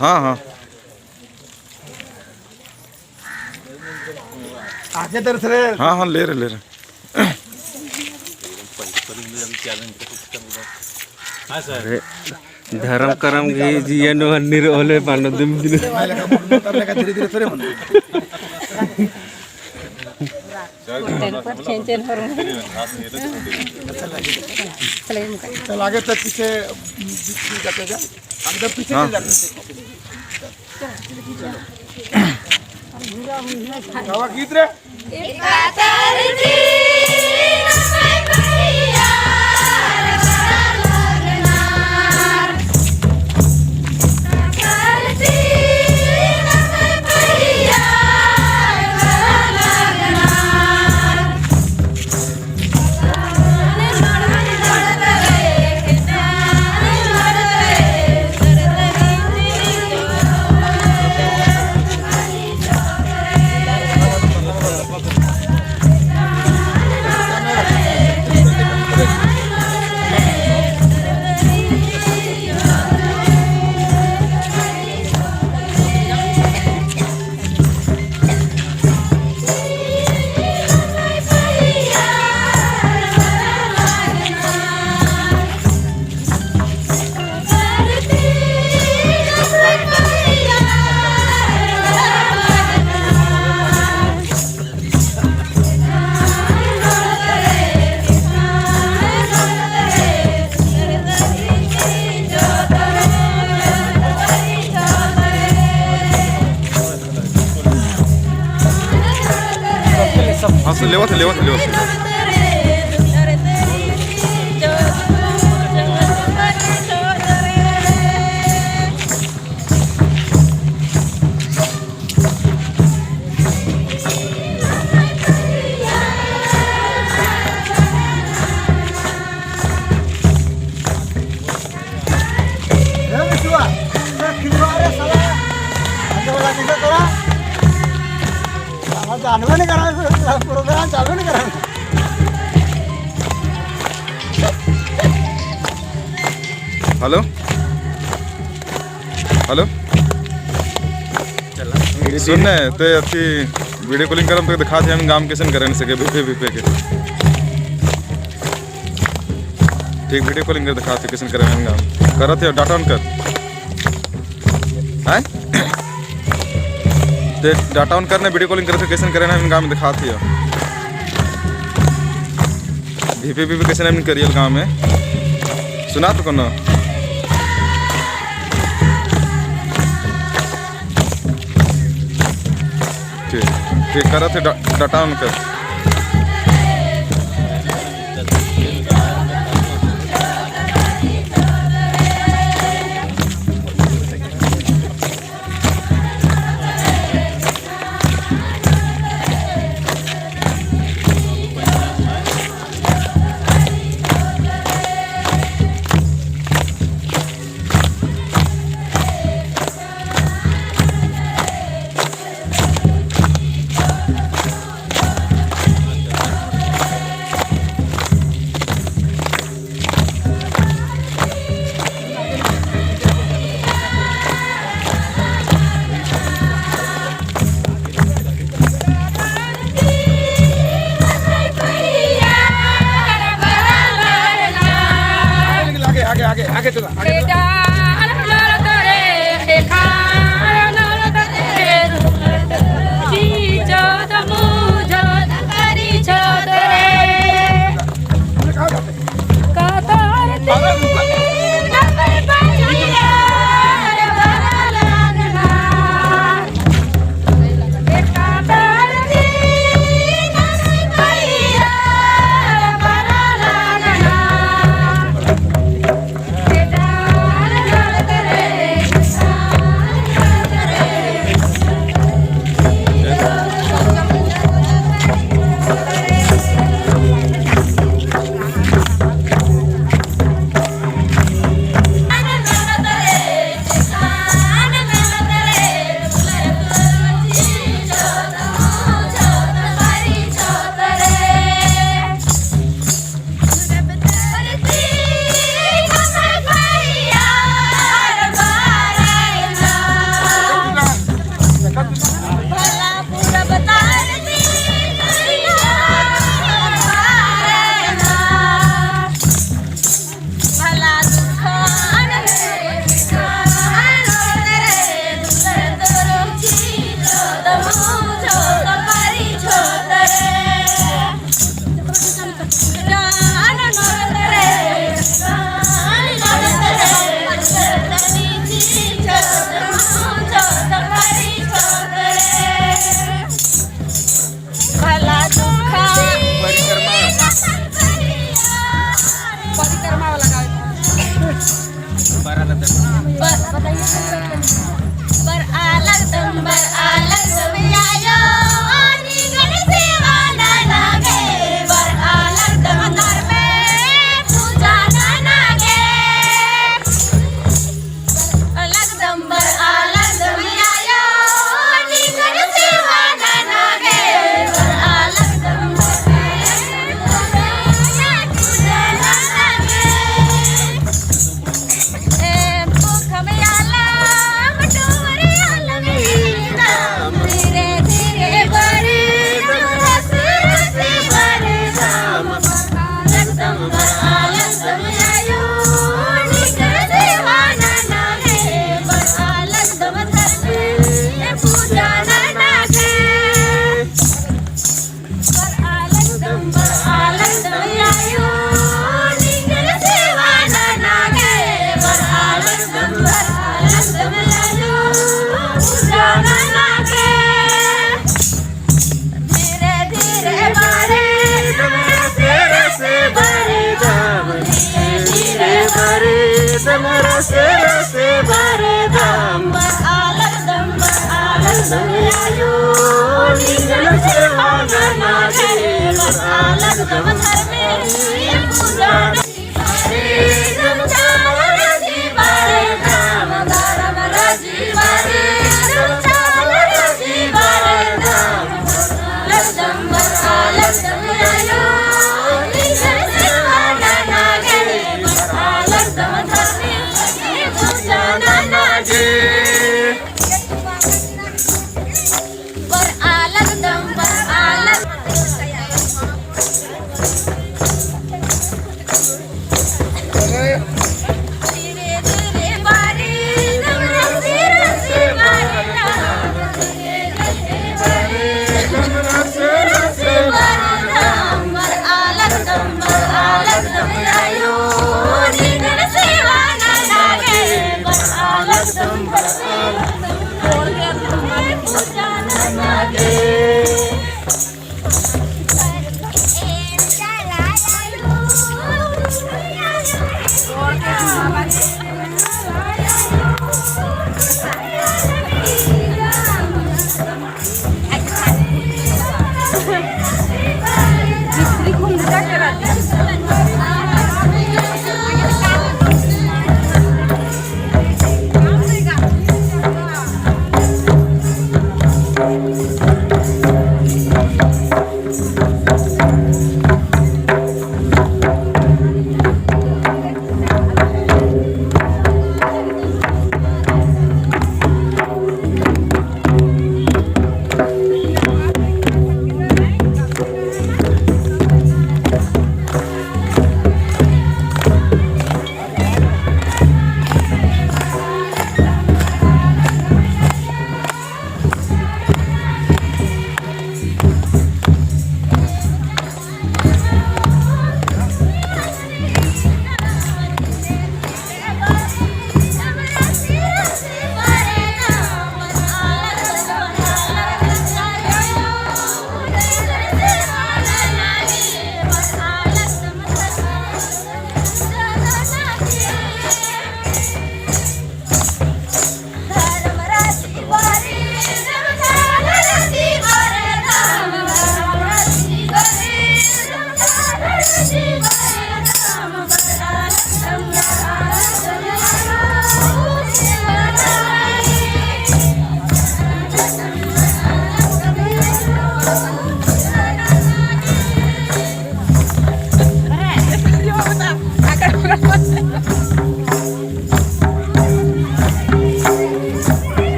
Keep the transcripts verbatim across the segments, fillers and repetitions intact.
हाँ, हाँ। आगे दर से रे। हाँ, हाँ, ले रहे, ले रहे। हाँ, सर। अरे, धर्म करम गही जिया नू हन्नी रओ ले पानो दिम दिन। धीरे, धीरे थोड़े मन। चल, आगे तो पीछे, पीछे जाते जा। आगे तो पीछे हाँ। चल जाते। गावा गीत रे। हाँ, सर, लेवत है, लेवत है, लेवत है। चालू नहीं करा, प्रोग्राम चालू नहीं करा। हेलो, हेलो। सुन ने, ते अथी video calling करम, ते दिखात ही हम गाम कैसन करेन सके, भीपे, भीपे के। ठीक, video calling कर दिखात ही कैसन करेन हम गाम। करत ही data on कर। हैं? ते data on करने, video calling करत ही कैसन करेन हम गाम दिखात ही। भीपे, भीपे कैसन हम करियल गाम में। सुनात कोनो। ठीक, ठीक, करत ही डा-, data on कर।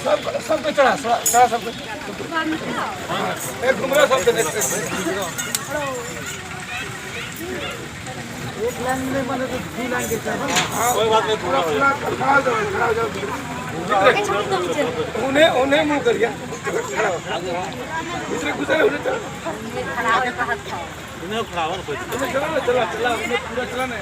सब, सबको चढ़ा, चढ़ा, चढ़ा सबको। एक घुमरा सबको, एक, एक। एक लाइन में माने तो दो लाइन के चढ़ा। हाँ, कोई बात नहीं, पूरा, पूरा खड़ा हो जाओ, खड़ा हो जाओ। उन्हें, उन्हें मुँह करिए। खड़ा हो। दूसरे गुजरे, उन्हें चढ़ा। उन्हें खड़ा हो, कोई। उन्हें चढ़ा ना, चला, चला, उन्हें पूरा चला ना।